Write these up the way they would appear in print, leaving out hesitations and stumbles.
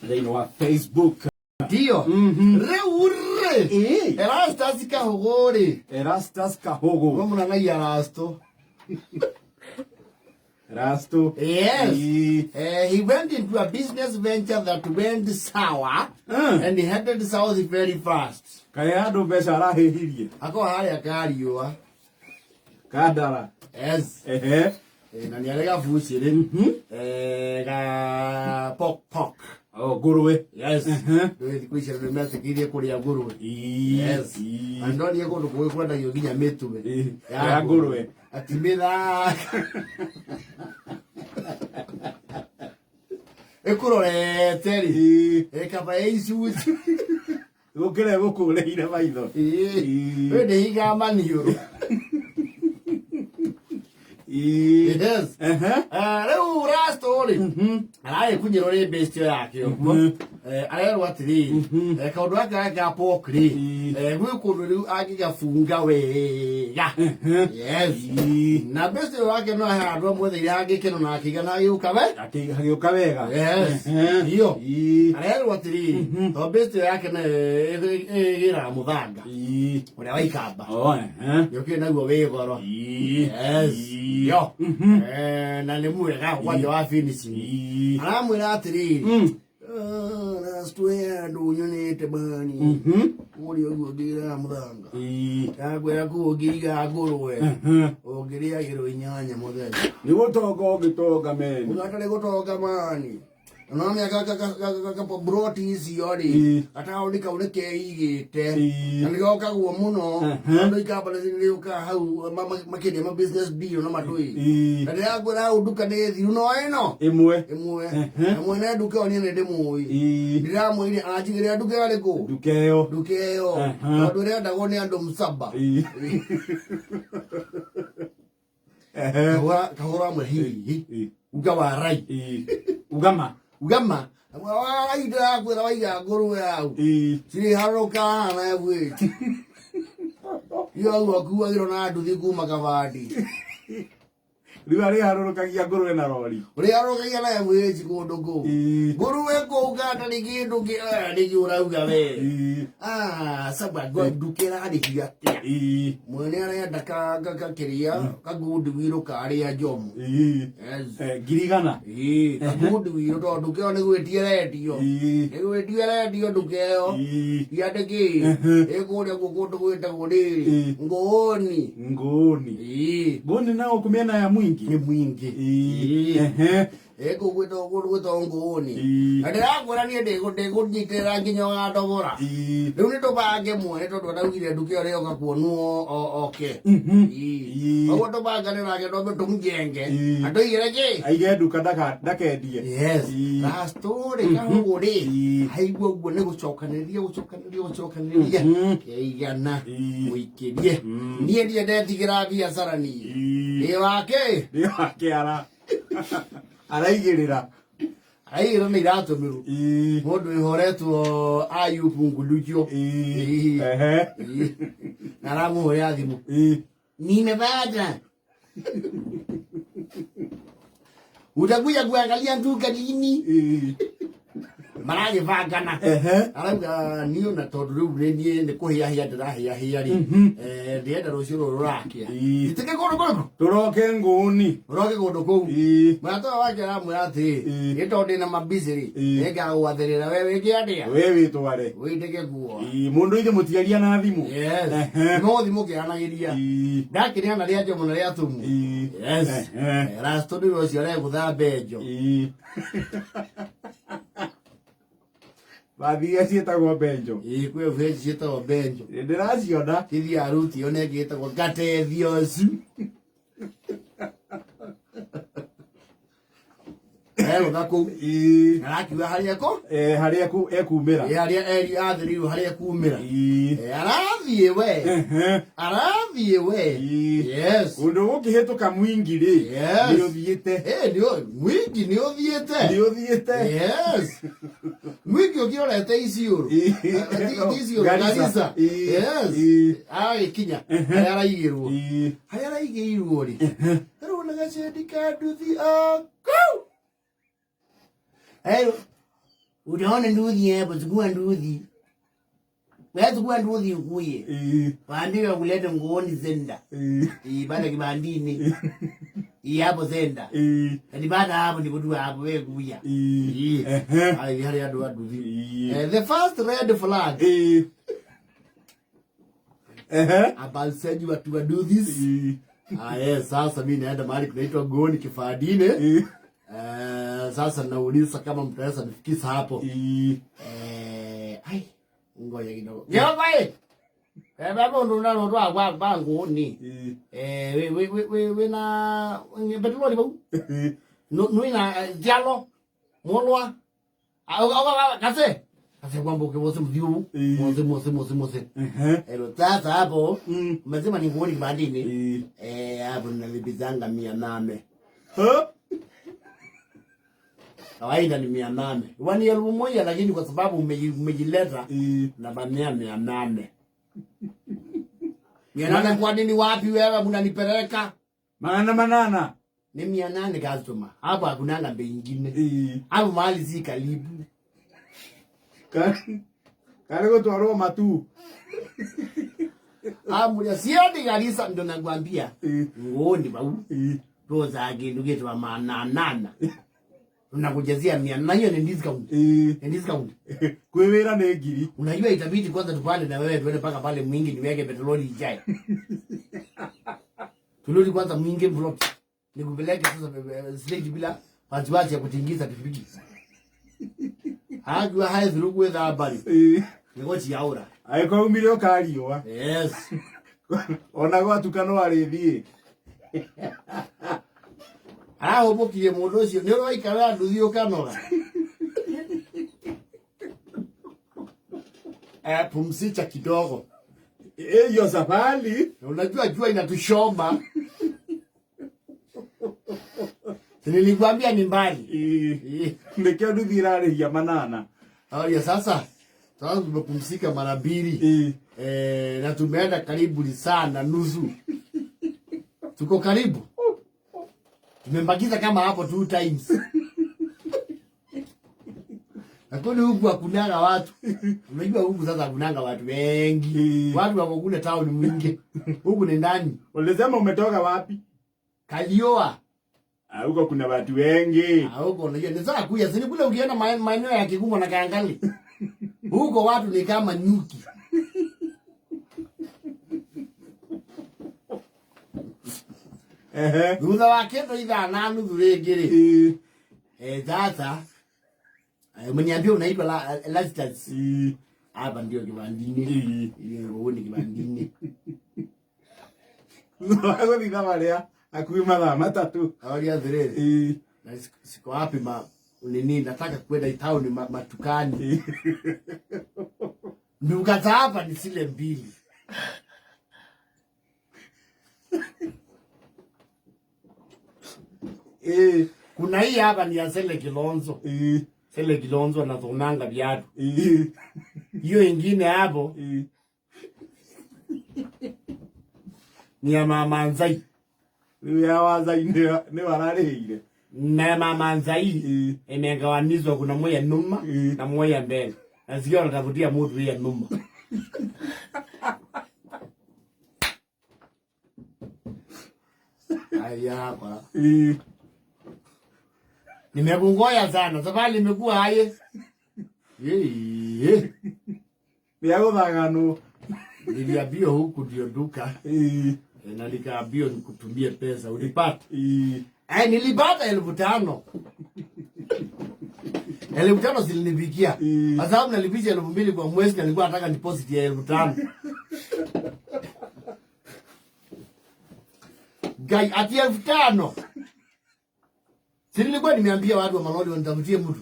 Thĩinĩ wa Facebook. Ndio. Rĩu rĩ, Erastus Kahũgũ rĩ, Erastus Kahogo. we mũnangai Erasto. Rasto. Yes. Ĩĩ. He went into a business venture that went sour and he headed south very fast. Kaĩ andũ mbeca arahĩhirie. Akorwo harĩa kariũa. Kandara. Yes. Ehe. Na nĩ arĩ gabucĩrĩ. Ga pok pok. Oh, ngũrwe. Yes. Rĩu thikũ ici andũ nĩmetĩkĩirie kũrĩa ngũrwe. Yes. Na ndonire kũndũ kũngĩ kwendagio nginya mĩtwe. Ya ngũrwe. Ati mĩthaka. Ĩkũrorete rĩ. Ĩkaba ĩ icunjĩ. Gũkĩra ĩgũkũrĩire maitho. Ĩĩ. Ndĩhingaga maniũrũ. Yes. Ehe. Rĩu Rasto rĩ, aragĩkunyĩrwo nĩ best yake ũguo. Arerwo atĩrĩrĩ, kaũndũ gaka ga pork rĩ, gwĩ kũndũ rĩu angĩgabunga wega. Yes. Na best ĩyo yake no he handũ amwetheire hangĩkeno na akĩiga na agĩũka we. Hagĩũka wega. Yes. Iyo. Arerwo atĩrĩrĩ, tondũ best ĩyo yake nayo ĩgĩraga mũthanga ũrĩa wa ikamba. Oh, ehe. Nĩũkĩrĩ naguo wĩ goro. Yes. Yo. Na nĩ mwega kwanja wa finishing. Aramwĩra atĩrĩrĩ, "Ah, Rasto he handũ nyonete bani. Kũrĩa ũguo ngĩraga mũthanga. Ndakwĩra kũu ũngĩiga ngũrwe, ũngĩrĩagĩrwo 8 mũthenya. Nĩ gũtonga ũngĩtonga meni. Ũndũ atarĩ gũtonga mani. No mĩaka broti icio rĩ, gataũni kau nĩ keigĩte. Na nĩ gokagwo mũno. Andũ ikamba nĩ rĩũkaga hau makĩendia ma business deal na matũĩ. Na ndĩrakwĩra hau nduka nĩ thiru no ĩno. Ĩmwe. Ĩmwe. Na mwene nduka ĩyo niĩ nĩ ndĩmũĩ. Ndĩramwĩrire anjigĩre nduka ĩyo kũ? Nduka ĩyo. Nduka ĩyo. Tondũ ĩrendagwo nĩ andũ msaba. Kahũra amwe hihi. Uga wa rai. Ugama. Ugama. Wa rai ndĩrakwĩra waiga ngũrwe hau. Cirĩharũrũkaga na ebuĩti. Iyo ũguo akuagĩrwo na nduthi kuma kabandi. Rĩu arĩharũrũkagia ngũrwe na rori. Ũrĩharũrũkagia na ebuĩti kũndũ kũu. Ngũrwe kũu gatarĩ kĩndũ nĩkĩ ũrauga we. Ah, saba nduka ĩrarĩhia atĩa? Mwene arenda kĩrĩa kagundiwirũ karĩa njomu. Yes. 100,000. Ĩĩ, kagundiwirũ tondũ nduka ĩyo nĩ gwĩtia ĩrendio. Nĩ gwĩtio ĩrendio nduka ĩyo. Yandĩkĩ ĩ kũrĩa guo kũndũ gwĩtagwo rĩrĩ Ngũũni. Ngũũni. Ĩĩ. Ngũũni nao kũmĩena ya mwingi. Nĩ mwingi. Ehe. Ĩ kũu gwĩtagwo kũndũ gwĩtagwo Ngũũni. Na ndĩrakwĩra niĩ ndĩkũnyitĩrĩra nginya ũgandogora. Rĩu nĩ tũbange mwene tondũ araugire nduka ĩyo rĩoka kuonwo oke. Koguo tũbangane nake twambe tũmjenge. Atũigĩre kĩ? Aige nduka ndakendie. Yes. Rasto rĩ kahũgũ rĩ. Aigua ũguo nĩ gũcokanĩrĩria gũcokanĩrĩria gũcokanĩrĩria. Keigana. Mũikĩrie. Niĩ ndirĩ ndetigĩra biacara niĩ. Ndĩ wake. Ndĩ wake araigĩrĩra. Araigĩrĩra nĩ iratũmĩrwo. Mũndũ wĩhoretwo Ayubu Ngulujio. Ehe. Na aramũhũrĩra thimũ. Nimepata. Utakuja kuangalia nduka lini? Maragĩbangana. Arauga niĩ ona tondũ rĩu nĩ niĩ nĩ kũhĩahĩa ndĩrahĩahĩa rĩ. Ndĩrenda rũciũ rũrũ rũrakĩa. Itĩke kũndũ kũrĩkũ? Tũroke Ngũũni. Ũroke kũndũ kũu. Mũrata ũyũ wake aramwĩra atĩrĩ, nĩ tondũ ndĩna mabicĩ rĩ, nĩngagwathĩrĩra we wĩke atĩa? We wĩtware. Wĩtĩke kuo. Mũndũ ithe mũtiaria na thimũ. Yes. No thimũ kĩaranagĩria. Ndakĩneana rĩa njomo na rĩa thumu. Yes. Rasto nĩ ũcio aregũtha mbenjo. Bathi iria ciĩtagwo benjo. Ĩĩ, kwĩ benjo ciĩtagwo benjo. Ndĩraciona. Kĩthiaga ruti ĩyo na ĩngĩ ĩtagwo gatethiocu. Aregũtha kũu. Arakiuga harĩa kũ? Harĩa ekumĩra. Ĩĩ, harĩa eri athĩrĩirwo harĩa ekumĩra. Arathiĩ we. Arathiĩ we. Yes. Ũndũ ũkĩhĩtũka mwingi rĩ. Yes. Nĩ ũthiĩte. Nĩ mwingi nĩ ũthiĩte. Nĩ ũthiĩte. Yes. Mwingi ũkĩrorete Isiolo. Ti Isiolo, Garissa. Yes. Agĩkinya harĩa araigĩrwo. Harĩa araigĩirwo rĩ. Rĩu nĩ gacendi ka nduthi kũu. Utaona nduthi hapo, chukua nduthi. Wewe chukua nduthi ukuye. Waambiwe kulete nguoni zenda. Pale kibandini. Hapo zenda. Ni baada hapo ndikutua hapo wewe kuya. Ai hali ya nduthi. The first red flag. About said you to do this. Yes, sasa mimi naenda mahali kunaitwa Goni Kifadine. Sasa nauliza kama mtaweza nifikisha hapo. Ai ngoja kidogo. Ndio eh. Baba ndo nalo rwa kwa bangu ni. We we we we na petroli bau. No no ina dialo. Molwa. Kase. Kase kwamba ukewose mziu. Mose mose mose mose. Elo sasa hapo umesema ni nguoni kibandini. Hapo nalipizanga 800. Kawaida ni 800. Wani 1000 lakini kwa sababu umejileta na bamia 800. 800 kwa nini wapi wewe mnanipeleka? Manana manana. Ni 800 customer. Hapo hakunanga bei nyingine. Hapo mahali si karibu. Karibu tuaroma matu. Amuya siendi kanisa ndo nakwambia. Ngoni bau. Roza kindu kitu mananana. Unakujazia 800 na hiyo ni discount. Ni discount. Kwa wira ni ngiri. Unajua itabidi kwanza tupande na wewe tuende paka pale mwingi niweke petroli ijae. Tuludi kwanza mwingi mplot. Nikupeleke sasa stage bila wasiwasi ya kutingiza pikipiki. Hajua hai dhurugu wetha habari. Nikochi yaura. Aiko umire ukariwa. Yes. Ona gwatuka no arĩthiĩ. Arahũmbũkirie mũndũ ũcio nĩ ũraikara nduthi ũkanoga. Pumzika kidogo. Hiyo safari unajua jua inatushoma. Nilikwambia ni mbali. Nĩkĩo nduthi ĩrarĩhia manana. Haya sasa sasa tumepumzika mara mbili. Na tumeenda karibu sana nusu. Tuko karibu. Tumembakiza kama hapo 2 times. Lakini huku hakunanga watu. Unajua huku sasa hakunanga watu wengi. Watu wako kule town mwingi. Huku ni ndani. Ulisema umetoka wapi? Kalioa. Huko kuna watu wengi. Huko unajua ni saa kuya sini kule ukienda maeneo ya Kigumo na Kaangali. Huko watu ni kama nyuki. Thutha wa kindu ithaa na nuthu ringi ri. Sasa umeniambia unaitwa Lastus. Hapa ndio kibandini. Hiyo ni kibandini. Thutha wa maria hakuhi mathaa matatu. Auria thiriri. Na siko wapi ma nini nataka kwenda town matukani. Nduka za hapa ni zile mbili. Kuna hii hapa ni ya Sele Kilonzo. Sele Kilonzo anazonanga viatu. Hiyo ingine hapo ni ya Mama Nzai. Ni ya Wazai ni wararĩhĩire. Na Mama Nzai imegawanizwa, kuna moja nyuma na moja mbele. Nasikia wanatafutia mtu ya nyuma. Aya kwa. Nimekungoja sana, safari imekuwa haye. Yeye. Ni ya gũthaganwo. Niliambiwa huku ndio duka. Na nikaambiwa nikutumie pesa, ulipata? Nilipata 5,000. 5,000 zilinifikia. Kwa sababu nalipisha 2,000 kwa mwezi na nilikuwa nataka deposit ya 5,000. Guy, ati 5,000. Si nilikuwa nimeambia watu wa malori wanitafutie mtu.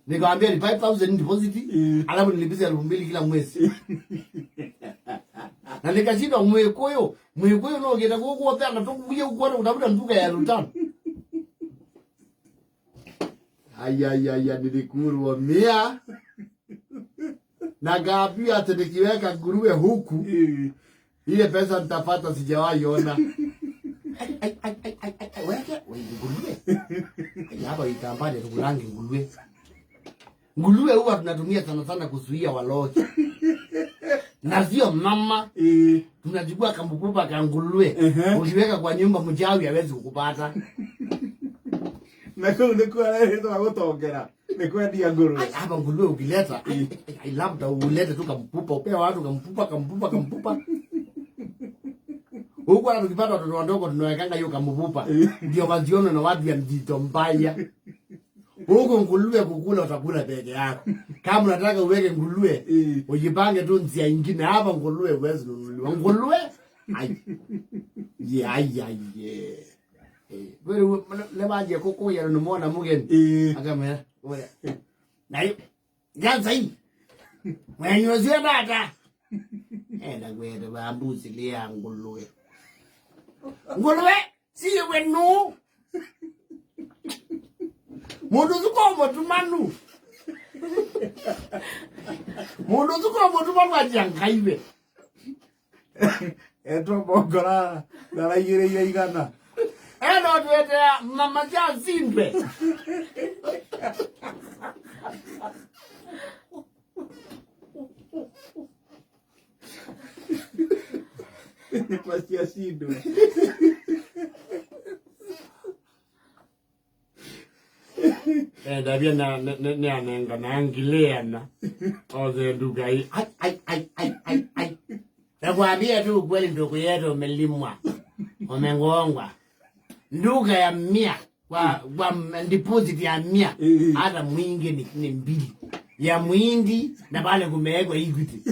Nikamwambia ni 5,000 deposit, alafu nilipiza 2,000 kila mwezi. Na nikashindwa mwekuyo, mwekuyo no geta kuko tena tukuye kuona utafuta nduka ya 5,000. Aya ya ya nilikurwa 100. Na gapi ati nikiweka nguruwe huku. Ile pesa nitapata sijawahi ona. Ai ai ai ai ai weke we nguruwe. Hapa itambale tukulange nguruwe. Nguruwe huwa tunatumia sana sana kuzuia waloki. Na sio mama, tunachukua kambukupa ka nguruwe. Ukiweka kwa nyumba mchawi hawezi kukupata. Na kũu nĩkuo arerĩtwo gũtongera nĩ kwendia ngũrwe. Ai, hapa nguruwe ukileta, ai, ai, ai, labda ulete tu kampupa, upea watu kampupa, kampupa, kampupa. Huku hata tukipata watoto wadogo tunawekanga hiyo kampupa. Ndio wasione na watu ya mjito mbaya. Huku nguruwe kukula utakula peke yako. Kama unataka uweke nguruwe, ujipange tu njia nyingine. Hapa nguruwe huwezi nunuliwa. Nguruwe? Ai. Ye, ai, ai, ye. Wewe lebaje kuku ya numona mugeni. Akamwambia, wewe. Na hiyo janza hii. Mwenye dada. Enda kwenda bambuzi lia nguruwe. Nguruwe si wenu. Mundu zuko motumanu. Mundu zuko motumanu ajiangaiwe. Etwo bongora ndaraigĩrĩire igana. Eno twetea mama cha zindwe. Nyama cia cindwe. Ndavia na ne anenga na angileana. Oze nduga hii. Ai ai ai ai ai ai. Nakwambia tu ukweli ndugu yetu umelimwa. Umengongwa. Nduga ya 100 kwa deposit ya 100 hata mwingi ni 2 ya mwindi na pale kumewekwa Equity.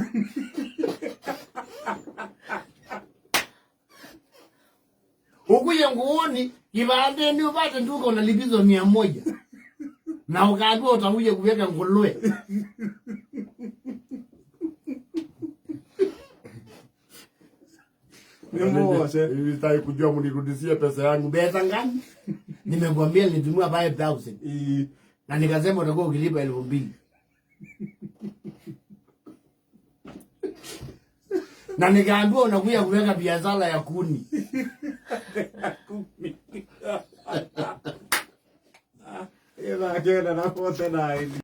Ukuye nguoni kibande ni upate nduga unalipizwa 100. Na ukaambiwa utakuja kuweka nguruwe. Ni mose. Nilitaka kujua mnirudishie pesa yangu. Pesa ngapi? Nimekwambia nilitumia 5000. Na nikasema utakuwa ukilipa 2000. Na nikaambiwa unakuja kuweka biashara ya kuni. Kuni. Ĩthakena na 49.